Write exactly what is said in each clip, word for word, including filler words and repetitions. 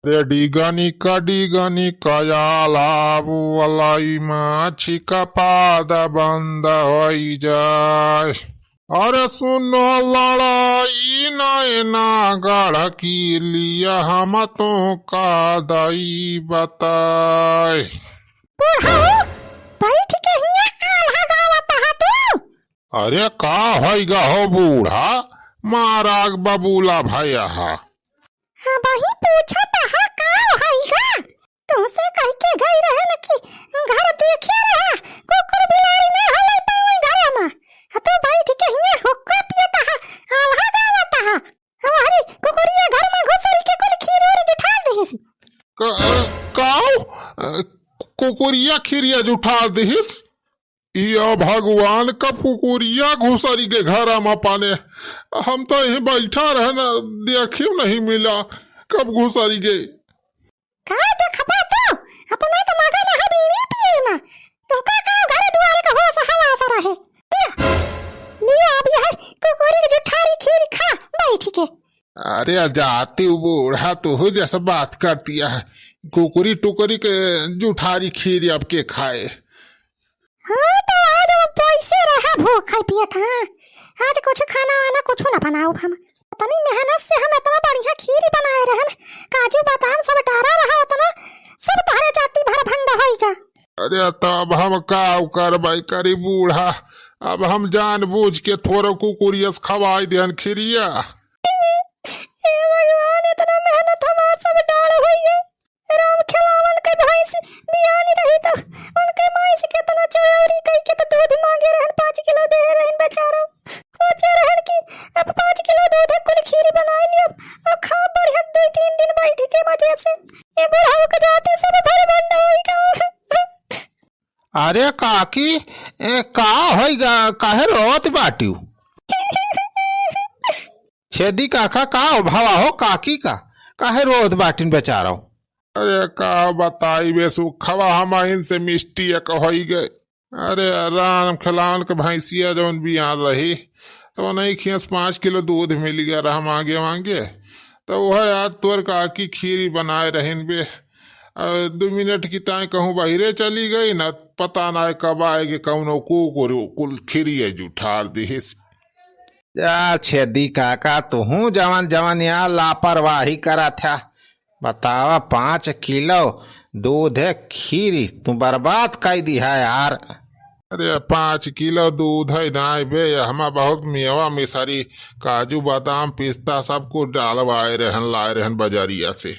रे डिगनी का डिगनी कयाला बुअलाई माछी का पाद बंद होई जाए। अरे सुनो लड़ाई नैना गढ़ की लिया हम तो का दई बताए। बुढ़ऊ, बैठ के हिया आल्हा गावत हा तू। अरे का होइगा हो बूढ़ा, माराग बबूला भया हा। हाँ, वही पूछत हा का होइगा। तुमसे कह के गई रहे न कि घर देखे रहा, कुकुर बिलारी ना हले पावे घर में। आ तू बैठ के हिया हुक्का पियत हा, आल्हा गावत हा। अब हरी कुकुरिया घर में घुसरी के कुल खीर उर जुठार दिहिस। का, काऊ? अ, कुकुरिया खीरिया जुठार दिहिस? इया भगवान, कब कुकुरिया घुसरी गे घर में पाने? हम तो यहीं बैठा रहे न, देखियो नहीं मिला, कब घुसरी गे। का देखबा तू? अपना तो मगन है बीड़ी पिए में। तुमका का घर दुआरे का होश हवास रहे? लिया, लिया, अब यह कुकुरी के जुठारी खीर खा बैठ के। अरे जाती बूढ़ा, तू जैसे बात करती है, कुकुरी टुकुरी के जुठारी खीर अब के खाए? हाँ, तो आज वो पैसे रहा भूखा पेट, हाँ। आज कुछ खाना वाना कुछ ना बनाउब हम। इतनी मेहनत से हम इतना बढ़िया खीर बनाए रहन, काजू बादाम सब डारा रहा उतना, सब तोहरे जाति भर भंड होइगा। अरे तब हम का करबै करी बूढ़ा, अब हम जानबूझ के थोड़ा कुकुरियस खवाई देन खीरिया। हे भगवान, इतना मेहनत हमार सब डार होइगा। राम खेलावन के भैंस बियान रही तो उनके माई से केतना चौरी कई के तो दूध मांगे रहन, पाँच किलो दे रहन बेचारो। सोचे रहन कि अब पाँच किलो दूध है, कुल खीर बनाई लियब और खा बढ़िया दो तीन दिन बैठ के मजे से। ये बुढ़ऊ के जाते सब भर बंद होइगा। अरे काकी, ए, का होइगा, काहे रोत बाटिउ? छेदी काका, का हो भवा हो काकी का? काहे रोत बाटिन बेचारो? अरे का बताई बे सुखवा, हमहिन से मिस्टी एक होई गए। अरे राम खेलावन के भैंसिया जौन बियान रही, तो नहीं खियस पाँच किलो दूध मिल गया रहा मांगे मांगे, तो वह यार तोर काकी खीरी बनाए रहिन बे। अ, दो मिनट की ताई कहूँ बहिरे चली गई ना, पता ना कब आएगी, कौनो कुकुर कुल खीरिए जुठार दिहिस। जा छेदी काका, तुहूँ जवन जवन यहाँ लापरवाही करत है। बतावा, पाँच किलो दूध है खीरी, तू बर्बाद कर दी है यार। अरे, पाँच किलो दूध है ना बे, हमा बहुत मेवा मिसरी, काजू बादाम पिस्ता सब कुछ डालवाए रहन, लाए रहन बजरिया से।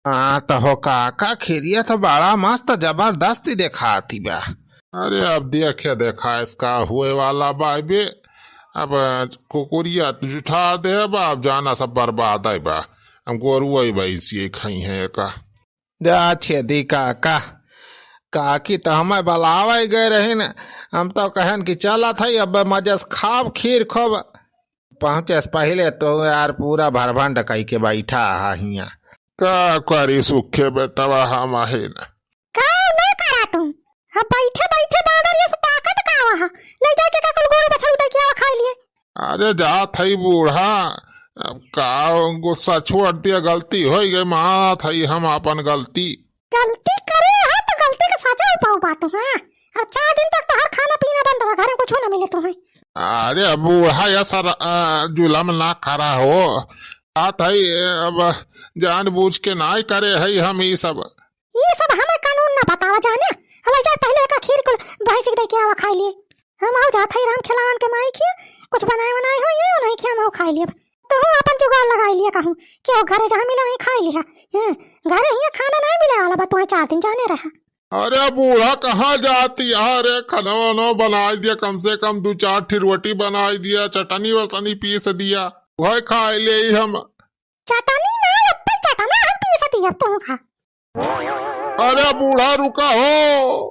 हाँ, तो हो काका, खीरिया तो बड़ा मस्त जबरदस्त देखाती बा। अरे, अब देखे देखा इसका हुए वाला बा बे। अब कुकुरिया तो जुठा दे बा, अब जाना सब बर्बाद है बा। हम गोरुआ ही भैंसिए खाई हैं का। जा छेदी काका, काकी तो हमें बलावे गए रही न, हम तो कहन कि चलत है, अब मजे से खाब खीर खूब। पहुँचे से पहिले तो यार पूरा भरभंड कई के बैठा हा हियाँ। का करी सुखे बेटवा हम आहे न। का ना करा तू? अब बैठे बैठे बानर ये से ताकत का वहा? ले जाके का कुल गोल बछल उठा के आवा खाई लिए। अरे जात है बूढ़ा, अब का गुस्सा छोड़ दिया, गलती होई गई, मानत है हम अपन गलती। गलती करे हो तो गलती के सजा पाओ बात, हाँ? अब चार दिन तक तोहर खाना पीना बंद बा, घर में कुछ ना मिले तुम्हें। अरे बूढ़ा, ऐसा र-, आ, जुलम ना करा हो। बात है, अब जानबूझ के नाय करे है हम ई सब। ई सब हमें कानून ना बतावा जाने। अब ऐसा पहले का खीर कुल भैंस के दे के आवा खाई लिए। हम आउ जात है राम खेलावन के माई खिया, कुछ बनाए बनाए हो ये नहीं खिया, हम आउ खाई लिए। तो हम अपन जुगाड़ लगाई लिया कहूँ कि वो घरे जहाँ मिला वहीं खाई लिया। हैं, घरे हियाँ खाना नहीं मिले वाला बा, तुम्हें चार दिन जाने रहा। अरे बूढ़ा, कहाँ जाती है रे? खाना वाना बनाई दिया, कम से कम दो चार ठी रोटी बनाई दिया, चटनी वटनी पीस दिया, वह खाई ले ही हम। चटनी ना, अब्बे चटना हम पीस दिया, तू खा। अरे बूढ़ा, रुका हो।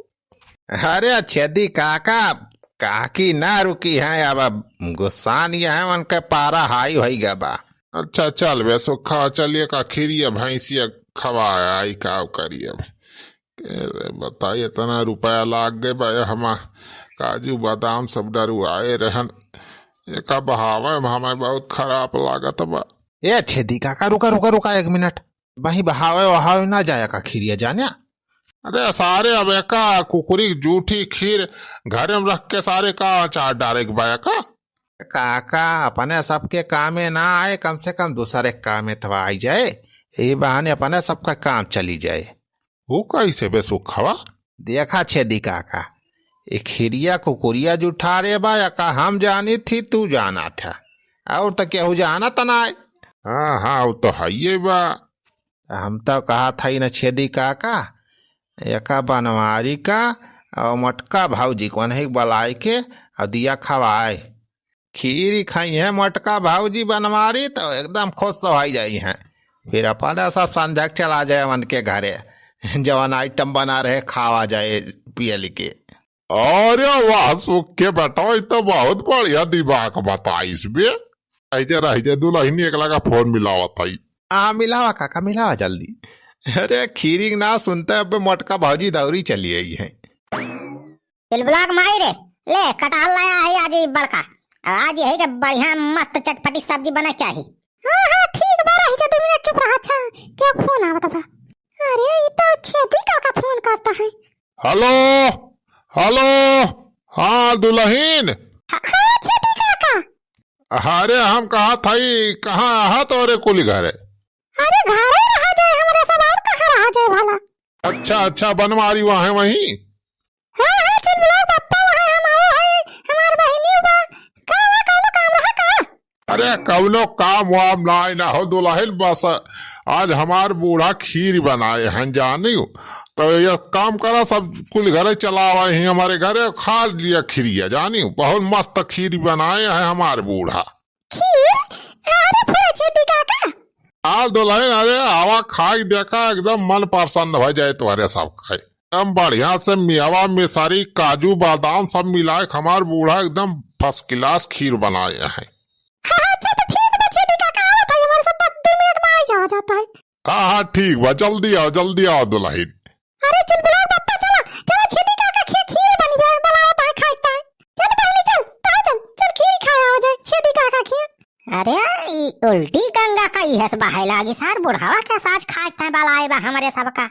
अरे छेदी काका, काकी ना रुकी है, अब गुस्सान ये है, उनके पारा हाई होई गा बा। अच्छा चल बे सुखा, चलिए का खीरिया भैंसिया खवाए आई, का करी अब। के रे बताई, इतना रुपया लाग गए बा, हमा काजू बादाम सब डरुआए रहन, एका बहावे में हमें बहुत खराब लागत बा। ए छेदी काका, रुका, रुका, रुका, एक मिनट। वही बहावे वहावे ना जाए का खीरिया जाने। अरे सारे, अब एका कुकुरी जूठी खीर घरे में रख के सारे का अचार डारे के बा एका? काका, अपने सबके कामे ना आए, कम से कम दूसरे के कामे तो आई जाए। ये बहाने अपने सबका काम चली जाए। वो कैसे बे सुखवा? देखा छेदी काका, ये खीरिया कुकुरिया जुठारे बा, या का हम जानी थी, तू जाना था, और तो केहू जाना त ना आए। हाँ, हाँ, वो तो है ये बा। हम तो कहा था ही न छेदी काका, एका बनवारी का और मोटका भौजी को नहीं बलाई के और दिया खवाए। खीरी खाई है मोटका भौजी बनवारी तो एकदम खुश हो जाई हैं। फिर अपना सब संझक चला जाए उनके घरे, जवन आइटम बना रहे खावा जाए पियल के। अरे वाह सुख के बेटा, ई तो बहुत बढ़िया दिमाग बताइस बे। ऐसे रह जे दुल्हनी एक लगा फोन मिलावत हई। हाँ, मिलावा काका, मिलावा जल्दी। अरे, खीरी के नाव सुनते अब मोटका भौजी दौरी चली आई है। चुलबुला के माई रे, ले, कटहल लाया है आज ई बड़का। आज यही के बढ़िया मस्त चटपटी सब्जी बने के चाही। हाँ, हाँ, ठीक बा, रही जा, दो मिनट चुप रहा। अच्छा, क्या फोन आवत बा? अरे, ई तो छेदी काका फोन करता है। हेलो, हेलो, हाँ दुल्हन। हाँ, हाँ, छेदी काका। अरे, हम कहा था, ई कहाँ आहा तोरे कुली घरे? अरे, घरे रहा जाए हमरे सब, और कहाँ रहा जाए भला? अच्छा, अच्छा, बनवारी वहाँ है वहीं? हाँ, हाँ, चुलबुला बप्पा वहाँ हम आओ है, हमार बहिनी बा। का हुआ, कौनो काम रहा का? अरे, कौनो काम वाम नाई ना हो दुल्हन, बस आज हमार बूढ़ा खीर बनाए हैं जानियो, तो ये काम करा, सब कुल घरे चलावा ही हमारे घरे, खा लिया खीरिया जानियो, बहुत मस्त खीर बनाए हैं हमार बूढ़ा। खीर? अरे फुआ छेदी काका। आ दुल्हन, अरे आवा खाई देखा, एकदम मन प्रसन्न हो जाए तुम्हारे सब खाए। एकदम बढ़िया से मेवा मिसरी काजू बादाम सब मिलाए के हमार बूढ़ा एकदम first class खीर बनाए हैं। हाँ, हाँ, अच्छा तो ठीक बा छेदी काका, आवत है हमारे सब, दो मिनट में आ जावा जाता है। हाँ, हाँ, ठीक बा, जल्दी आओ, जल्दी आओ दुल्हन। अरे चुलबुला बप्पा, चला, चला छेदी काका खिया खीर बनी बे, बनावत है, खाए के है। चल बहिनी चल, तू चल, चल खीर खाए आवा जाए, छेदी काका खिया। अरे ई उल्टी गंगा का इहस बहाए लागी सार, बुढ़ावा के साज खाए के है बलाए बा हमरे सबका।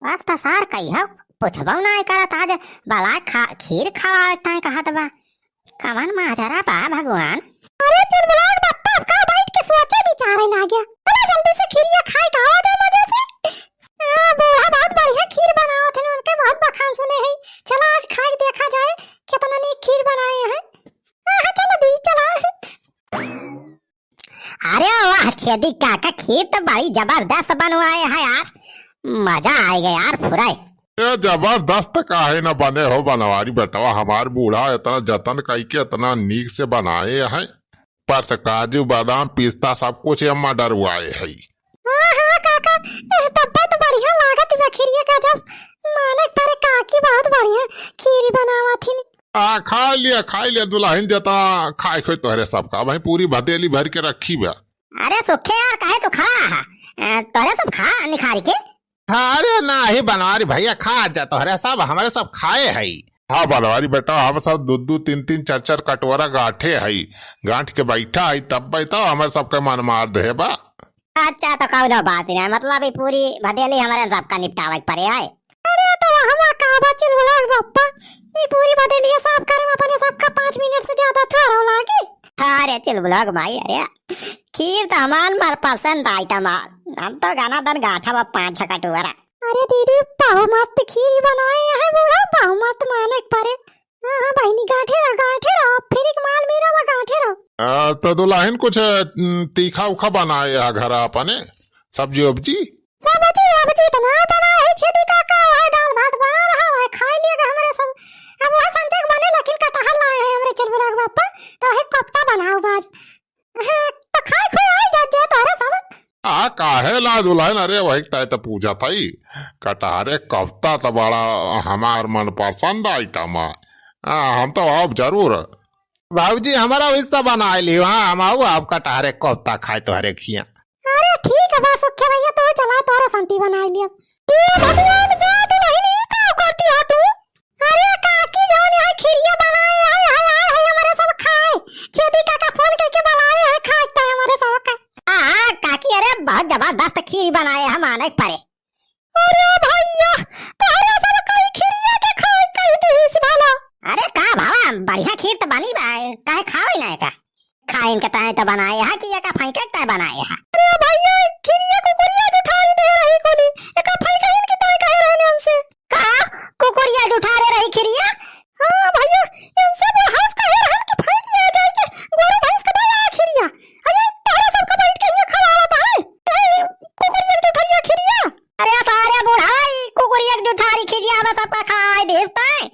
बस त सार कहियो पुछबो नाई करत, आज बलाए खा, खीर खवाए के है कहत बा। कवन माजरा बा भगवान? अरे चुलबुला बप्पा, अब का बैठ के सोचे विचारे लाग्या। चला जल्दी से खीरिया खाए के आवा जाए मजे से। आ, बूढ़ा बहुत बढ़िया खीर बनावत है, उनके बहुत बखान सुने हैं। चला आज खाए के देखा जाए कितना नीक खीर बनाए हैं। हाँ, हाँ, चला दीदी, चला। अरे वाह छेदी काका, खीर तो बड़ी जबरदस्त बनवाए है यार, मजा आए गया यार फुराए। ए, जबरदस्त काहे न बने हो बनवारी बेटवा, हमार बूढ़ा इतना जतन कई के इतना नीक से बनाए हैं। पर से काजू, बादाम, पिस्ता सब कुछ एमा डरवाए है। हाँ, हाँ, काका, ए, तब्बे तो बढ़िया लागत बा खीरिया, गजब। माने पर काकी बहुत बढ़िया खीरी बनावत हिन। आ, खा लिया, खा लिया दुल्हन, जता खाए खोए तोहरे सबका, भाई पूरी भदेली भर के रखी बा। अरे सुखे यार, काहे तू खड़ा है? ए, तोहरे सब खा निखारी के। अरे नाही बनवारी भैया, खा जा तोहरे सब, हमरे सब खाए हई। हाँ बनवारी बेटा, हम सब दू दू तीन तीन चार चार कटोरा गांठे हई, गांठ के बैठा हई, तब तो हमरे सबके मन मार दे बा। अच्छा तो कौनो बात ना, मतलब ई पूरी भदेली हमरे सबका निपटावे के पड़े है। अरे तो हमा का बा चुलबुला बप्पा, ई पूरी भदेलिया साफ करे में अपने सबका पाँच मिनट से ज्यादा थोड़ा लागे। अरे चुलबुला भाई, अरे खीर तो हमार मनपसंद आइटम है, हम तो घना दन गांठा बा पाँच छह कटोरा। अरे दीदी, बहु मस्त खीर बनाए हैं बूढ़ा, बहु मस्त माने के परे। हाँ, हाँ बहिनी, गांठे रहो, गांठे रहो, फिर एक माल मेरा बा, गांठे रहो। आ, तो दुल्हन कुछ, न, तीखा उखा बनाए है घर अपने, सब्जी उब्जी? सब्जी उब्जी तो ना बनाए है छेदी काका, वह दाल भात बना रहा है, खाए लिएगा हमरे सब। अब वह संजग बने, लेकिन कटहल लाए हैं हमरे चुलबुला बप्पा, तो वह कोफ्ता बनाओ बाज। हाँ, तो खाए खुए आई जा, जा तोहरे सब। आ, काहे ला दुल्हन, अरे वही तय तो पूछा था ही। कटहरे कोफ्ता तो बड़ा हमार मनपसंद आइटम है। आ, हम तो आब जरूर। बाबूजी, हमारा हिस्सा बना लियो, हाँ, हम आऊ आपका टहरे कोफ्ता खाए तोहरे खिया। अरे ठीक है, बस ओके भैया, तू चला, तोहरा संती बना लियो। ए भगवान, जा दुल्हन, ई का करती हो तू? अरे काकी, जौन है खीरिया बनाए, हाय, हाय, हाय, हाय, हमारे सब खाए। छेदी काका फोन करके बुलाए हैं, खाए के हमारे सब का। हाँ, हाँ, काकी, अरे बहुत जबरदस्त खीर बनाए हम। अरे भइया, तोहरे सब कई खिरिया के खाए कहि दिहिस भला। अरे का भावा, बढ़िया खीर त बनी बा, काहे खावे ना एका? खाइन के ताई त बनाए हा कि एका फेंके के ताई बनाए हा? अरे भइया, खिरिया कुकुरिया जुठारी दे रही कुली, एका फेंकहिन के ताई कहे रहने हमसे। का? कुकुरिया जुठारे रही खिरिया? हाँ भइया, इनसे बुढ़ास कहे रहन कि फेंक आ जाए के गोरू भैंस के दे आ खिरिया। अरे तोहरा सबका बैठ के हियाँ खवावत है। ए, कुकुरिया जुठारिया खिरिया। अरे सारे बुढ़ाई, कुकुरिया जुठारी खिरिया बस सबका खाए देस ताई।